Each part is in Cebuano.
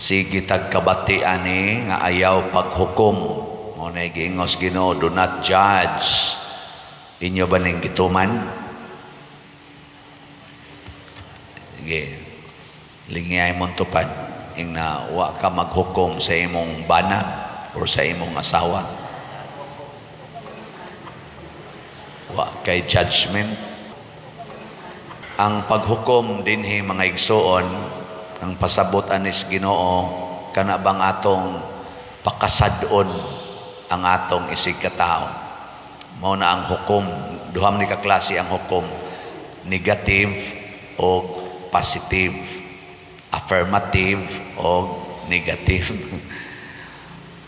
Sige tagkabati ani nga ayaw paghukom. Mao na giingos Ginoo, "Do not judge." Inyo ba ning gituman? Sige. Lingiyay mong tupad. Ing na wa ka maghukom sa imong bana or sa imong asawa. Wa kay judgment. Ang paghukom dinhi, mga igsuon, ang pasabot anis Ginoo, kana bang atong pakasad-on ang atong isig katao. Mao na ang hukom, duha man ni ka klase ang hukom, negative o positive, affirmative o negative.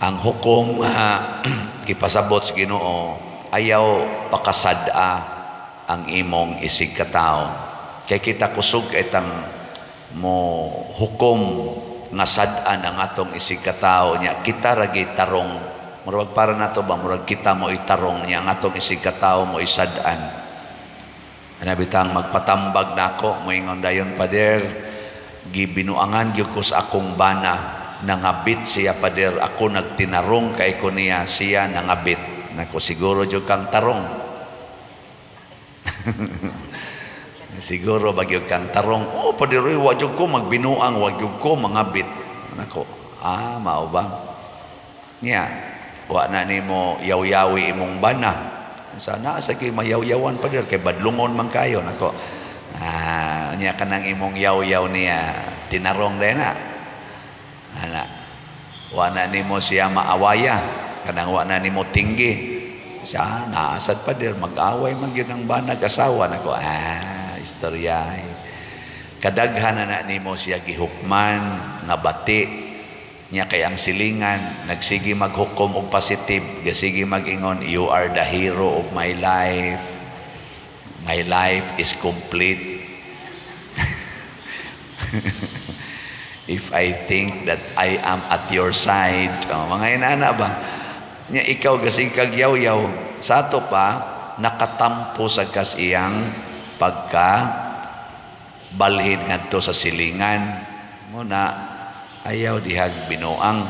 Ang hukom nga gipasabot sa Ginoo, ayaw pakasad-a ang imong isig katao. Kay kita kusog kay tang mo hukom nga sad-an ang atong isig katao nya kita ra tarong. Murag para nato ba, murag kita mo itarong nya ang atong isig katao mo isad-an. Ana bitang magpatambag nako, moingon dayon, "Pader, gibinuangan gyud ko sa akong bana, nangabit siya, pader, ako nagtinarong kay ko niya, siya nangabit." Nako, siguro jud kang tarong. Siguro ba gyud kang tarong. "Oh, pader, wa jud ko magbinuang, wa jud ko mangabit." Nako, ah, mao ba? Nya, wa na nimo yaw-yawi imong bana. Sana sa kay mayawyawan, pader, kay badlungon man kayo. Nako. Ah, nya kanang imong yaw-yaw niya tinarong din na. Ana. Wa na nimo siya maawaya, kanang wa na nimo tinggi. Siya, naasad, pader, mag-away man gyud ang banag asawa. Nako, ah, istorya. Kadaghan na na nimo siya gihukman nga bati niya kay ang silingan nagsige maghukom og positive, gasige mag-ingon, "You are the hero of my life. My life is complete if I think that I am at your side." Oh, mga inana ba nya, ikaw gasige kag yaw-yaw sa ato pa, nakatampo sa kas iyang pagka balhin ngadto sa silingan mo na. Ayaw dihag binuang.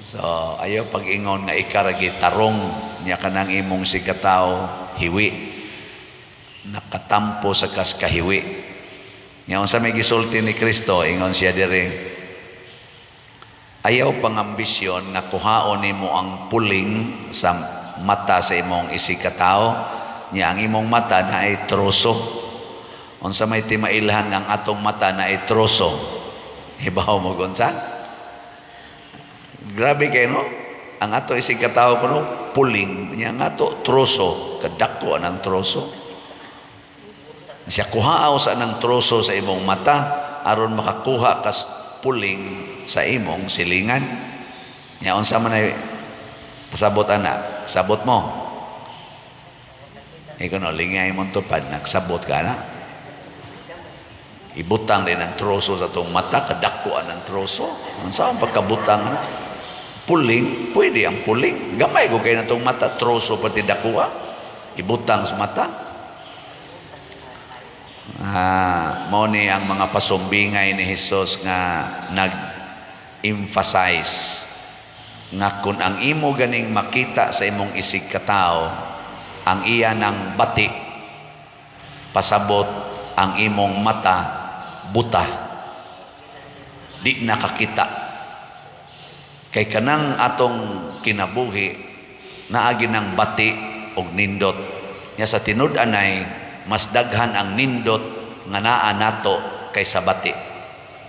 So ayaw pag-ingon nga ika ra tarong nya kanang imong sikataw hiwi, nakatampo sa kas kahiwi nya. Unsa may gisulti ni Kristo? Ingon siya diri, ayaw pangambisyon nga kuhaon nimo ang puling sa mata sa imong isigkatawo nya ang imong mata naay troso. Unsa may timailhan ang atong mata naay troso? Hibaw mo unsa? Grabe kay, no? Ang ato isig katawo kuno puling nya ang ato troso, kadako ang troso. Siya kuhaaw sa nang troso sa imong mata aron makakuha kas puling sa imong silingan. Nya unsa man ay pasabot ana? Sabot mo. Ikaw no, lingay mong tupad, nagsabot ka na. Ibutang din ang troso sa tong mata, kadako ang troso. Unsa ang pagkabutang na? Puling, pwede ang puling. Gamay ko kay na tong mata, troso pati dakuha. Ibutang sa mata. Ah, mao ni ang mga pasumbingay ni Hesus nga nag-emphasize nga kung ang imo ganing makita sa imong isig katao ang iya ng bati, pasabot ang imong mata buta, di nakakita. Kay kanang atong kinabuhi naagi ng bati og nindot nya. Sa tinud-anay mas daghan ang nindot nga naa nato kaysa bati.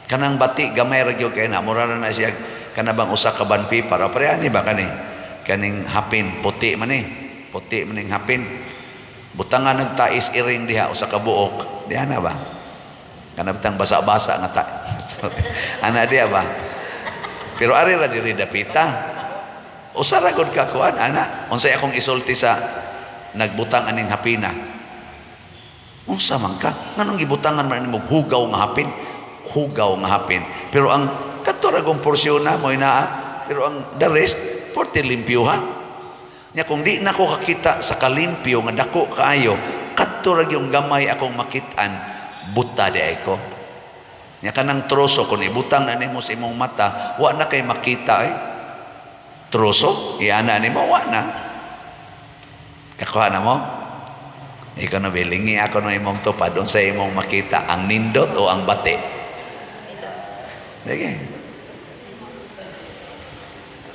Kanang bati gamay ra gyud kay na, mura na na siya kana bang usa ka bond paper o pareha ni ba kani kaning hapin, puti man ni, puti man ning hapin. Butangan nagtais iring diha usa ka buok diha na ba, kana bitang basa-basa nga ta ana diha ba, pero ari ra diri dapita, usa ra gud ka kuan ana. Unsay akong isulti sa nagbutang aning hapina? "Unsa man ka, nganong gibutangan man nimo hugaw nga hapin?" Hugaw nga hapin, pero ang kadto ra gong porsyon na mo naa, pero ang the rest porte limpyo ha. Nya kung di na ko kakita sa kalimpyo nga dako kaayo, kadto ra gyung gamay akong makit-an, buta di ay ko. Nya kanang troso, kung ibutang na nimo sa imong mata, wa na kay makita eh. Troso, iana nimo, wa na. Kakuha na mo? Ikaw na bilingi ako no imong tupad, unsa imong makita, ang nindot o ang bati? Sige.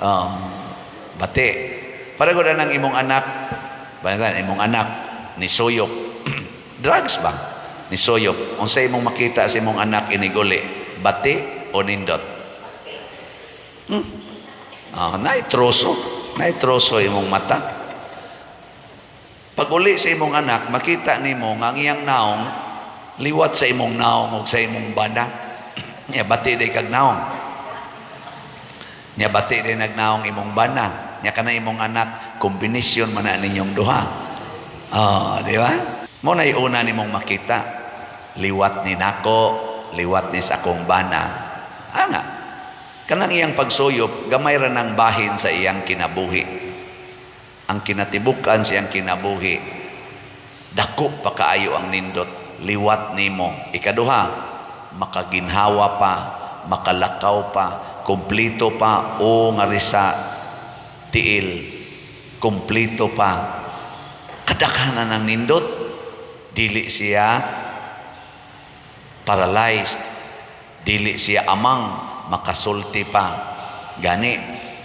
Oh, bati. Para ko na ng imong anak, balitan, imong anak, ni suyop. Drugs ba? Ni suyop. Unsa imong makita sa imong anak iniguli? Bati o nindot? Ah, naay troso. Naay troso imong mata. Pag uli sa imong anak, makita nimo nga ang iyang naong liwat sa imong naong ug sa imong bana. Nya bati day kag naong. Nya bati day nagnaong imong bana. Nya kana imong anak, kombinasyon man na ninyong duha. Oh, di ba? Mo na una nimong makita. Liwat ni nako, liwat ni sa akong bana. Ana. Kanang iyang pagsuyop, gamay ra ng bahin sa iyang kinabuhi. Ang kinatibukan sa iyang kinabuhi, dako pa kaayo ang nindot, liwat nimo. Ikaduha, makaginhawa pa, makalakaw pa, kumplito pa o nga sa tiil, kumplito pa. Kadaghanan ng nindot, dili siya paralyzed, dili siya amang, makasulti pa. Gani,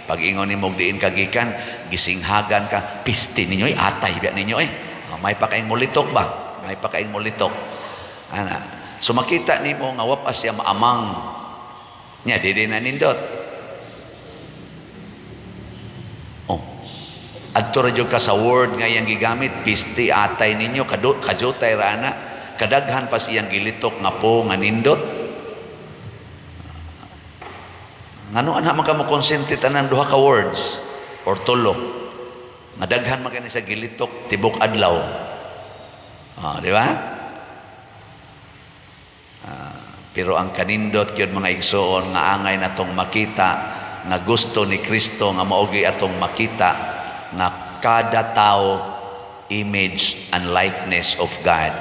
pag ingon nimo diin ka gikan, gisinghagan ka, piste ninyo eh, atay biya ninyo eh. Oh, may pa kaing mulitok ba? May pa kaing mulitok. Ana. So makita nimo nga wa pa siya maamang. Nya dili na nindot. Oh. Adto ra jud ka sa word nga iyang gigamit, piste atay ninyo, kajutay ra ana. Kadaghan pa siyang gilitok nga po nga nindot. Ngano ana man ka mo konsente tanan duha ka words or tulo. Nga daghan man kani sa gilitok tibok adlaw. Ah, di ba? Pero ang kanindot gyud, mga igsoon, nga angay natong makita, nga gusto ni Kristo nga maogi atong makita, nga kada tao image and likeness of God.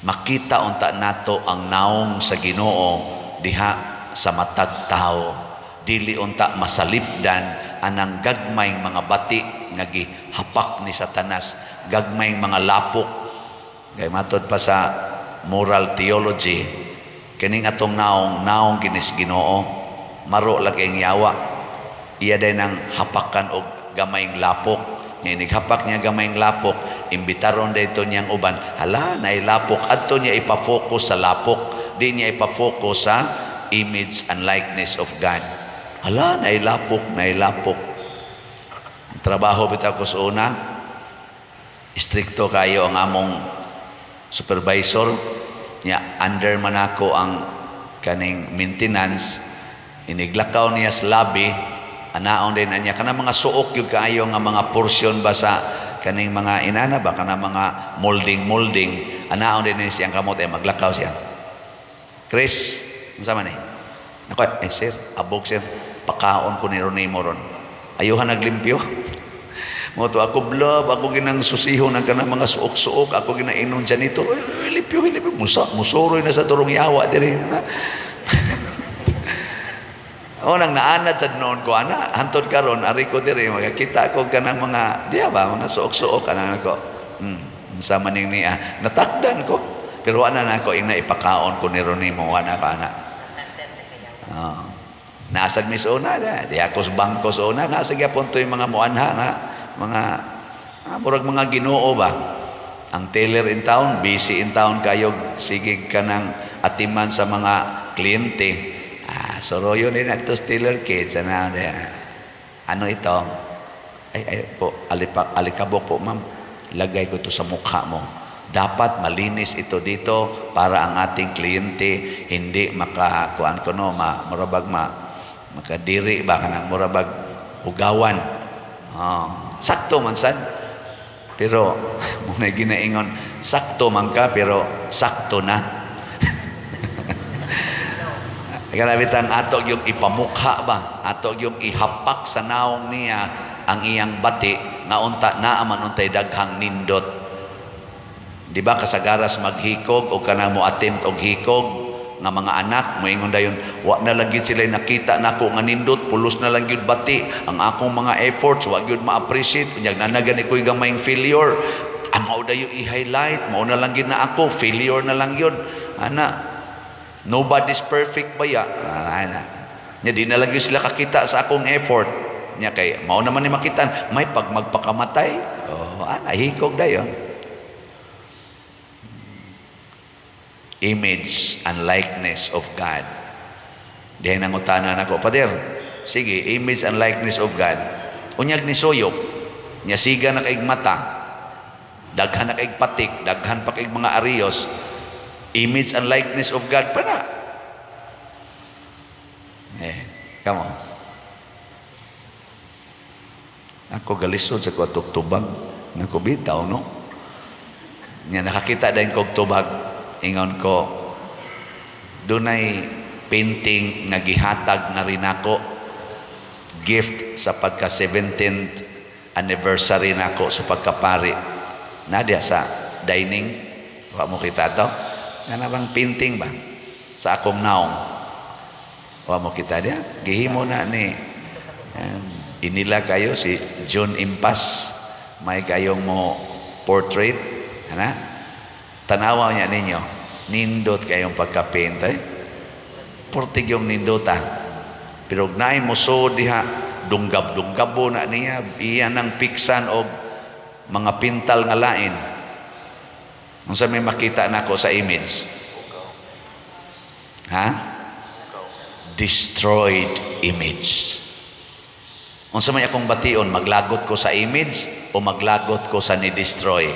Makita unta nato ang naong sa Ginoo diha sa matag tao. Dili unta masalipdan anang gagmayng mga bati nga gihapak ni Satanas, gagmayng mga lapok. Kay matod pa sa moral theology, kining atong naong, naong kinis Ginoo, maro lagi ang yawa. Iya day nang hapakan og gamayng lapok. Nga inighapak niya gamayng lapok, imbitaron dayto niyang uban. Hala, naay lapok. Adto niya ipa-focus sa lapok. Di niya ipa-focus sa image and likeness of God. Hala, naay lapok, naay lapok. Ang trabaho bitaw ko sa una, istrikto kayo ang among supervisor. Nya under man ako ang kaning maintenance. Iniglakaw niya sa lobby, anaon din niya kanang mga suok gyud kaayo nga mga portion ba sa kaning mga inana ba, kanang mga molding molding, anaon din niya siyang kamot ay maglakaw siya. Chris, unsa man ni? Nako, eh sir, abog sir, pakaon ko ni Ronnie ron. Ayuhan naglimpyo. Mo to ako blab, ako ginang susiho ng kanang mga suok-suok, ako ginainon janitor. Ay, limpyo, limpyo. Musa, musuroy na sa turong yawa diri. Na. O nang naanad sa noon ko ana, hantod karon ari ko diri makakita ko kanang mga diya ba mga suok-suok ana nako. Unsa man ning niya, natakdan ko. Pero ana na ako ingna ipakaon ko ni Ronnie mo ana ka ana. Oh. Nasad mi sa una, di ako sa bangko sa una, nasa gyapon to yung mga muanha nga, mga murag mga Ginoo ba. Ang teller in town, busy in town kayo, sige ka ng atiman sa mga kliyente. Soroyo din ato teller kids. Ano, ano ito? Ay, ay po, alipak, alikabok po, ma'am. Lagay ko ito sa mukha mo. Dapat malinis ito dito para ang ating kliyente hindi makakuan ko no, ma, murabag ma, makadiri ba kanang murabag ugawan. Oh, sakto man sad. Pero muna ginaingon, sakto man ka pero sakto na. Grabe tang ato yung ipamukha ba, ato yung ihapak sa naong niya ang iyang bati nga unta naa man untay daghang nindot. Di ba kasagaras maghikog o kanang mo attempt og hikog, Nga mga anak moingon dayon, "Wa na lang gyud sila nakita nako nga nindot, pulos na lang gyud bati ang akong mga efforts, wa gyud ma-appreciate. Unya na gani ko'y gamayng failure." Ang mao dayo i-highlight, mao na lang gyud na ako, failure na lang yun ana, nobody's perfect baya ana. Nya di na lang gyud sila kakita sa akong effort nya kay mao naman ni makitan may pag magpakamatay. Oh, ana, hikog dayon. Image and likeness of God. Dihay nangutana nako, "Pader, sige, image and likeness of God. Unyag ni suyop, nya siga na kaig mata, daghan na kaig patik, daghan pa kaig mga ariyos, image and likeness of God pa na?" Eh, come on. Ako galisod sa kuwatok tubag. Nako bitaw, no? Nya nakakita din kog tubag. Ingon ko, dunay painting nga gihatag na rin ako, gift sa pagka 17th anniversary nako sa pagkapari. Nadia sa dining, wa mo kita to? Kana bang painting ba? Sa akong naong. Wa mo kita dia? Gihimo na ni inila kayo si John Impas. May kayong mo portrait. Ana? Tanawa niya ninyo. Nindot kayong pagka-paint. Eh? Portig yung nindota. Pero naay mo so diha, dunggab-dunggabo na niya, iya nang piksan og mga pintal nga lain. Unsa may makita nako sa image? Ha? Destroyed image. Unsa may akong bation, maglagot ko sa image o maglagot ko sa ni-destroy?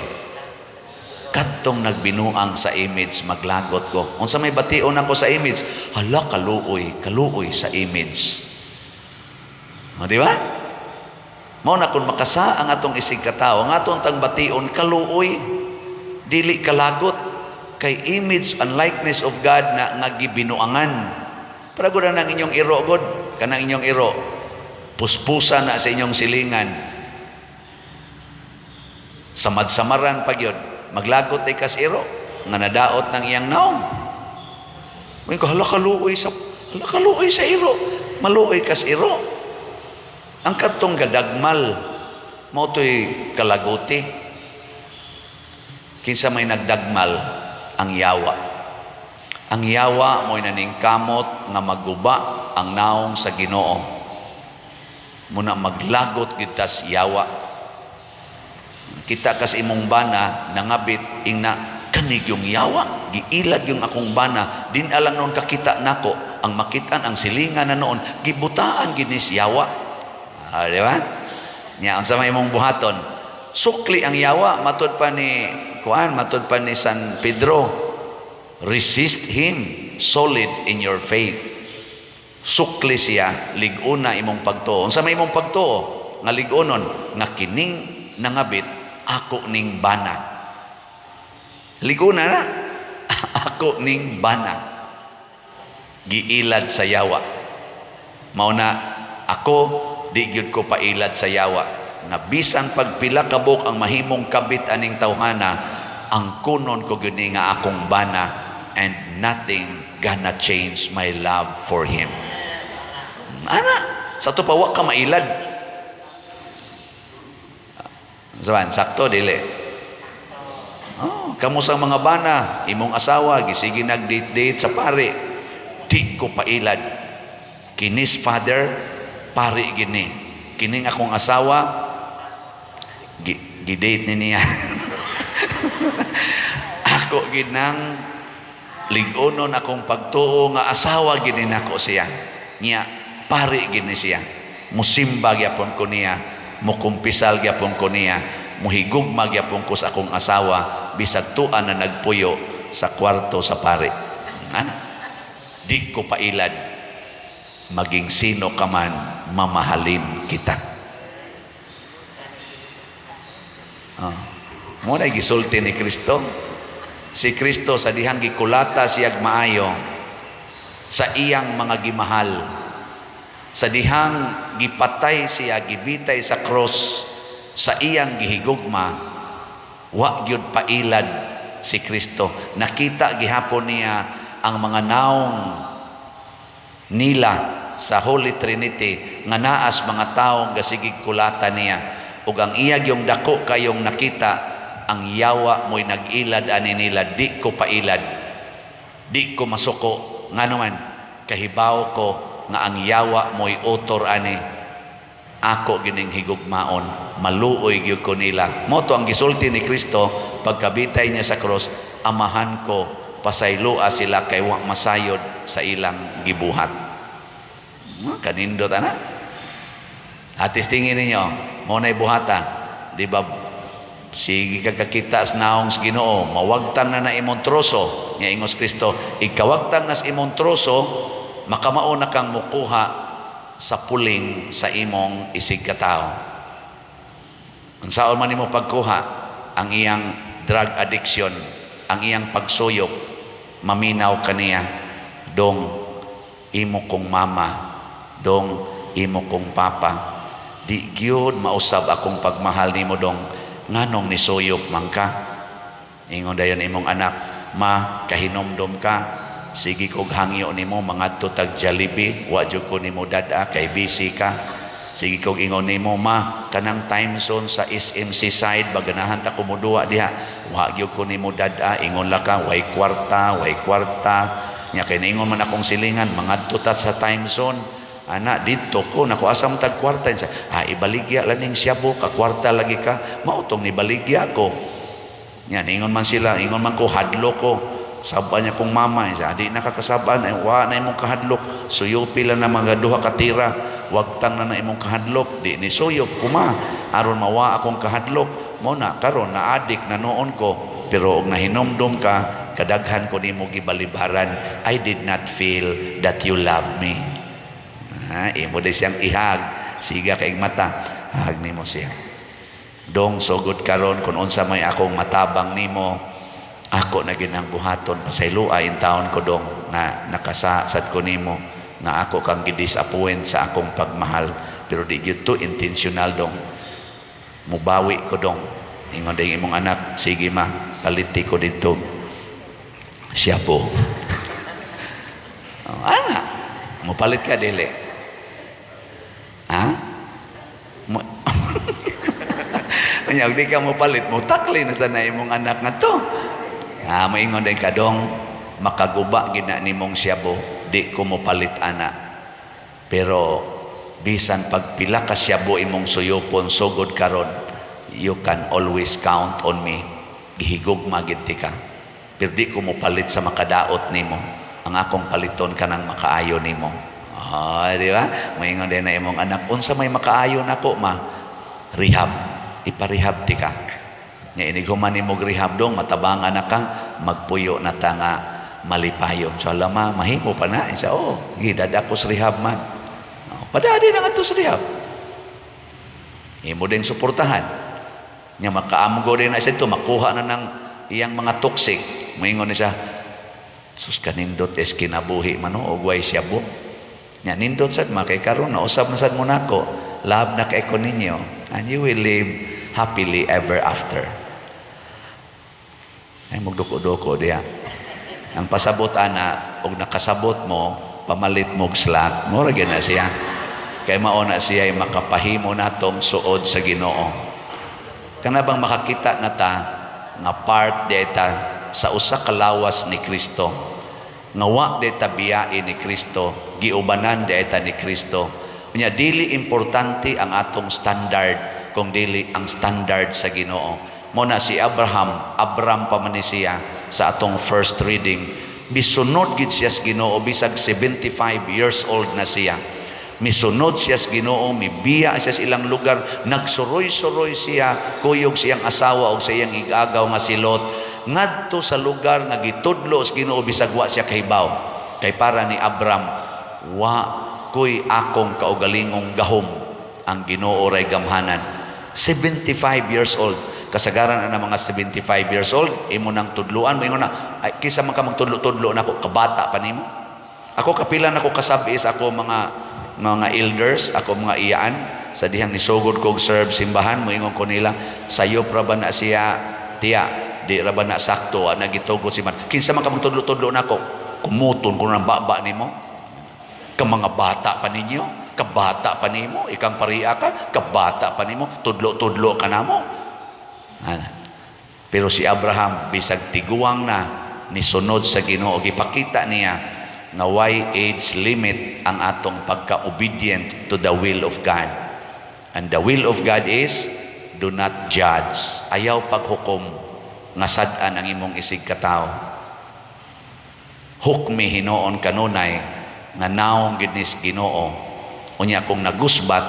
Kadtong nagbinuang sa image, maglagot ko. Unsa may bation ako sa image? Hala, kaluoy, kaluoy sa image. O, di ba? Mao na kung makasa ang atong isig katao, ang atong tang bation, kaluoy, dili kalagot, kay image and likeness of God na nga gibinuangan. Para gud ang inyong iro god, kanang inyong iro, puspusa na sa inyong silingan. Samad-samaran pa gyud, maglagot ay kas iro nga nadaot ng iyang naong. May ko, hala kaluoy sa iro, maluoy kas iro. Ang kadtong gadagmal mao to'y kalaguti. Kinsa may nagdagmal? Ang yawa. Ang yawa mo'y naningkamot nga maguba ang naong sa Ginoo. Muna maglagot kita sa yawa. Kita kas imong bana nangabit, ingna kanig yung yawa, giilag yung akong bana, din alang noon kakita nako, ang makitan ang silingan na noon gibutaan ginis yawa. Ah, di ba? Nya unsa may imong buhaton? Sukli ang yawa, matud pa ni kuan, matud pa ni San Pedro, resist him, solid in your faith. Sukli siya, lig-una imong pagtuo. Unsa may imong pagtuo? Nga lig-unon nga kining nangabit ako ning bana. Lig-una na ako ning bana. Giilad sa yawa. Mao na ako di gyud ko pailad sa yawa. Nga bisan pagpila kabuk ang mahimong kabit aning tawhana, ang kunon ko gyud ni nga akong bana, and nothing gonna change my love for him. Ana, sa to pa wa ka mailad. Saban, sakto dili. Oh, kamo sa mga bana, imong asawa gisige nag-date-date sa pare. Di ko pailad. Kinis father, pare gini. Kining akong asawa gi-date ni niya. Ako gid nang lig-onon akong pagtuo nga asawa gini nako siya. Nya pare gini siya. Musimba gyapon ko niya, mukumpisal gyapon ko niya, muhigugma gyapon ko sa akong asawa bisag tuan na nagpuyo sa kwarto sa pare. Ana, di ko pailad. Maging sino ka man, mamahalin kita. Oh. Mo na gisulti ni Kristo. Si Kristo sa dihang gikulata siyag maayo sa iyang mga gimahal. Sa dihang gipatay siya, gibitay sa cross sa iyang gihigugma, wa gyud pailad si Kristo. Nakita gihapon niya ang mga naong nila sa Holy Trinity nga naas mga tawo gasigig kulata niya, ug ang iya yung dako kayong nakita, ang yawa mo'y nag-ilad ani nila, di ko pailad, di ko masuko. Ngano man, kahibaw ko nga ang yawa mo'y utor ani ako, gining higugmaon, maluoy gyud ko nila. Mao to ang gisulti ni Kristo pagkabitay niya sa cross, "Amahan ko, pasayloa sila kay wa masayod sa ilang gibuhat." Kanindot ana. Atis tingin ninyo, mao na'y buhata, di ba? Sige ka kakita sa naong sa Ginoo, mawagtang na na imong troso. Nga ingos Kristo, ikawagtang na sa imong troso, makamao na kang mukuha sa puling sa imong isig katao. Unsaon man nimo pagkuha ang iyang drug addiction, ang iyang pagsuyop, maminaw kaniya, "Dong, imo kong mama, dong, imo kong papa, di gyud mausab akong pagmahal nimo, dong. Nganong nisuyop man ka?" Ingon dayon imong anak, "Ma, kahinomdom ka, sige kog hangyo nimo mangadto tag Jollibee, wa jud ko nimo dad-a kay busy ka. Sige kog ingon nimo, ma, kanang time zone sa SMC side, baganahan ta kumuduwa diha, wa gyud ko nimo dad-a, ingon la ka, way kwarta, way kwarta. Nya kay niingon man akong silingan, mangadto ta sa time zone. Ana, didto ko, nako, asam tag kwarta? Ah, ibaligya lang ning siyabo, ka kwarta lagi ka, mao tong nibaligya ko." Nya ingon man sila, ingon man ko, hadlo ko. Saba niya kong mama, sa di nakakasaban, ay wa na imong kahadlok. Suyupi lang na mga duha ka tira, wagtang na na imong kahadlok, di ni suyop kuma aron mawa akong kahadlok. Mo na karon na adik na noon ko, pero og nahinomdom ka, kadaghan ko nimo gibalibaran. I did not feel that you love me. Ha, imo di siyang ihag, siga kay mata, hag nimo siya. "Dong, sugod karon, kung unsa may akong matabang nimo, ako na ginang buhaton. Pasayloa in taon ko, dong, nga nakasasad ko nimo, nga ako kang gidisappoint sa akong pagmahal, pero di gyud to intentional, dong. Mubawi ko, dong." Ingon din imong anak, "Sige ma, paliti ko dito siya po." Oh, ana, mupalit ka dili? Ha? Mo Anya, di ka mo palit, mo takli na sa na imong anak nga to. Ah, maingon din ka, "Dong, makaguba gina nimong siyabo, di ko mo palit ana. Pero bisan pagpila ka siyabo imong suyopon sugod karon, you can always count on me. Gihigugma gid ka. Pero di ko mo palit sa makadaot nimo. Ang akong paliton kanang makaayo nimo." Ah, di ba? Maingon din na imong anak, "Unsa may makaayo nako, ma?" "Rehab. Iparehab ti ka. Nga inig human nimo rehab, dong, matabangan na ka, magpuyo na ta nga malipayon." So alam ma, mahimo pa na. Isa, oh, gidada ko sa rehab man. Oh, padadi na nga to sa rehab. Imo din suportahan. Nya makaamgo din na siya ito, makuha na ng iyang mga toxic. Moingon ni siya, "Sus, kanindot is kinabuhi man og way siyabo. Nya nindot sad ma kay karon na usab na sad mo nako. Love na kay ko ninyo and you will live happily ever after." Ay, magduko-duko diha. Ang pasabot ana, og nakasabot mo, pamalit mo og slot, mo ra gyud na siya. Kay mao na siya ay makapahimo natong suod sa Ginoo. Kana bang makakita na ta nga part di ta sa usa ka lawas ni Kristo. Nga wa di ta biyae ni Kristo, giubanan di ta ni Kristo. Unya dili importante ang atong standard kung dili ang standard sa Ginoo. Mo na si Abraham, Abram pa man ni siya sa atong first reading. Misunod gid siya sa Ginoo bisag 75 years old na siya. Misunod siya sa Ginoo, mibiya siya sa ilang lugar, nagsuroy-suroy siya, kuyog siyang asawa og sa iyang igagaw nga si Lot, ngadto sa lugar nga gitudlo sa Ginoo bisag wa siya kahibaw. Kay para ni Abram, wa ko'y akong kaugalingong gahom, ang Ginoo ray gamhanan. 75 years old. Kasagaran na mga 75 years old, imo nang tudluan, moingon na, "Ay, kisa man ka magtudlo-tudlo nako, kabata pa nimo." Ako kapila nako kasabi sa ako mga elders, ako mga iyaan sa dihang nisugod kog serve simbahan, moingon ko nila, "Sayop ra ba na siya, tiya, di ra ba na sakto, ana gitugot si man. Kinsa man ka magtudlo-tudlo nako?" Kumuton ko ng baba nimo. Ka mga bata pa ninyo, kabata pa nimo, ikang pariya ka, kabata pa nimo, tudlo-tudlo ka namo. Ana. Pero si Abraham, bisag tiguang na, nisunod sa Ginoo, gipakita niya nga way age limit ang atong pagka-obedient to the will of God. And the will of God is do not judge. Ayaw paghukom nga sad-an ang imong isig katawo. Hukmi hinuon kanunay nga naong gid nis Ginoo. Unya kung nagusbat,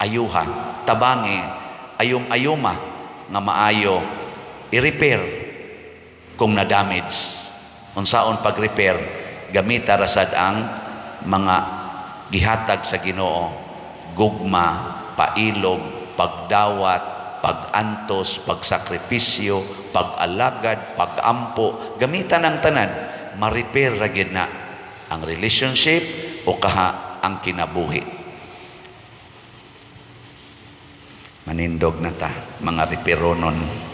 ayuha, tabangi, ayum-ayuma nga maayo, i-repair kung na-damage. Unsaon pag-repair? Gamita rasad ang mga gihatag sa Ginoo: gugma, pailog, pagdawat, pagantos, pagsakripisyo, pag-alagad, pagampo. Gamitan ang tanan, ma-repair ra gyud na ang relationship o kaha ang kinabuhi. Manindog na ta, mga reperonon.